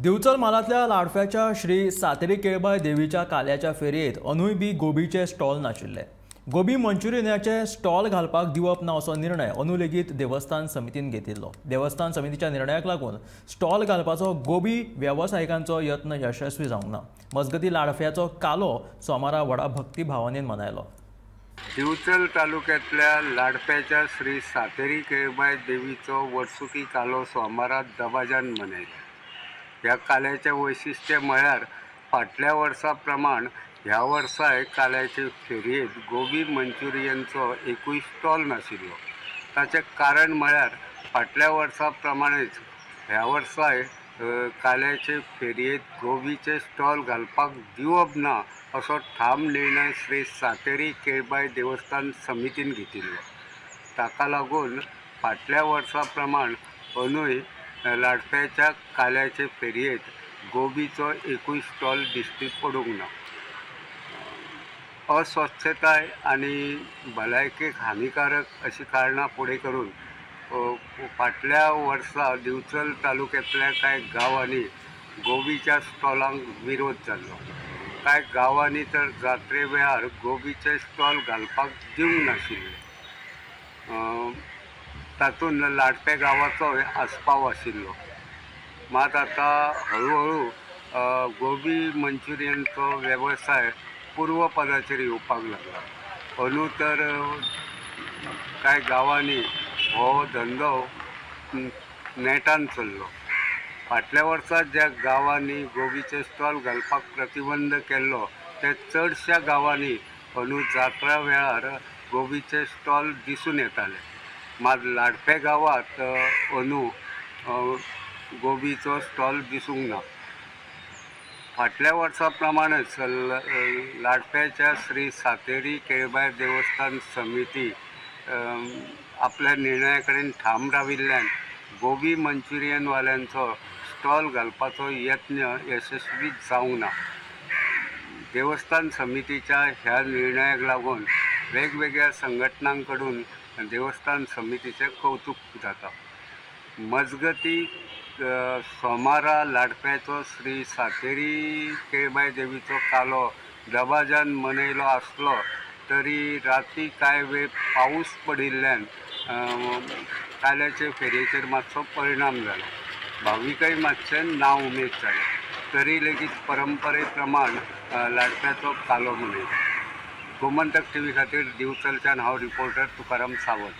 दिवचल म्हालांतल्या लाडफ्याच्या श्री सातेरी केळबाय देवीच्या काल्याच्या फेरयेंत अंदूय बी गोबीचे स्टॉल नाशिल्ले. गोबी मंचुरियनाचे स्टॉल घालपाक दिवप ना असो निर्णय अंदू लेगीत देवस्थान समितीन घेतिल्लो. देवस्थान समितीच्या निर्णयाक लागून स्टॉल घालपाचो गोबी वेवसायिकांचो यत्न यशस्वी जावंक ना. मजगती लाडफ्याचो कालो सोमारा व्हडा भक्तिभावानेन मनयलो. दिवचल तालुक्यांतल्या लाडप्याच्या श्री सातेरी केळबाय देवीचो वर्सुकी कालो सोमारा दबाज्यान मनयलो. ह्या काल्याचें वैशिश्ट्य म्हळ्यार फाटल्या वर्सा प्रमाण ह्या वर्साय काल्याचे फेरयेंत गोबी मंचुरियनचो एकूय स्टॉल नाशिल्लो. ताचें कारण म्हळ्यार फाटल्या वर्सा प्रमाणेच ह्या वर्साय काल्याचे फेरयेंत गोबीचे स्टॉल घालपाक दिवप ना असो ठाम निर्णय श्री सातेरी केळबाय देवस्थान समितीन घेतिल्लो. ताका लागून फाटल्या वर्सा प्रमाण अंदूय लाडप्याच्या काल्याचे फेरयेंत गोबीचो एकूय स्टॉल दिश्टी पडूंक ना. अस्वच्छताय आनी भलायकेक हानिकारक अशी कारणां फुडें करून फाटल्या वर्सा दिवचल तालुक्यांतल्या कांय गांवांनी गोबीच्या स्टॉलांक विरोध जाल्लो. कांय गांवांनी तर जात्रे वेळार गोबीचे स्टॉल घालपाक दिवंक नाशिल्ले. तातूंत लाडपे गांवाचोय आस्पाव आशिल्लो. मात आतां हळुहळू गोबी मंचुरियनचो वेवसाय पूर्वपदाचेर येवपाक लागला. अंदू तर कांय गांवांनी हो धंदो नेटान चल्लो. फाटल्या वर्सा ज्या गांवांनी गोबीचे स्टॉल घालपाक प्रतिबंध केल्लो त्या चडश्या गांवांनी अंदू जात्रा वेळार गोबीचे स्टॉल दिसून येताले. मात लाडपे गांवांत अंदू गोबीचो स्टॉल दिसूंक ना. फाटल्या वर्सा प्रमाणेच लाडप्याच्या श्री सातेरी केळबाय देवस्थान समिती आपल्या निर्णया कडेन ठाम राविल्ल्यान गोबी मंचुरियनवाल्यांचो स्टॉल घालपाचो यत्न यशस्वी जावंक ना. देवस्थान समितीच्या ह्या निर्णयाक लागून वेगवेगळ्या संघटनांकडून देवस्थान समितीचें कौतुक जाता. मजगती सोमारा लाडप्याचो श्री सातेरी केळबाय देवीचो कालो दबाज्यान मनयलो आसलो तरी राती कांय वेळ पावस पडिल्ल्यान काल्याचे फेरयेचेर मातसो परिणाम जालो. भाविकय मातशे ना उमेद जाले तरी लेगीत परंपरे प्रमाण लाडप्याचो कालो मनयलो. गोमंतक टीव्ही खातीर दिवचलच्यान हांव रिपोर्टर तुकाराम सावंत.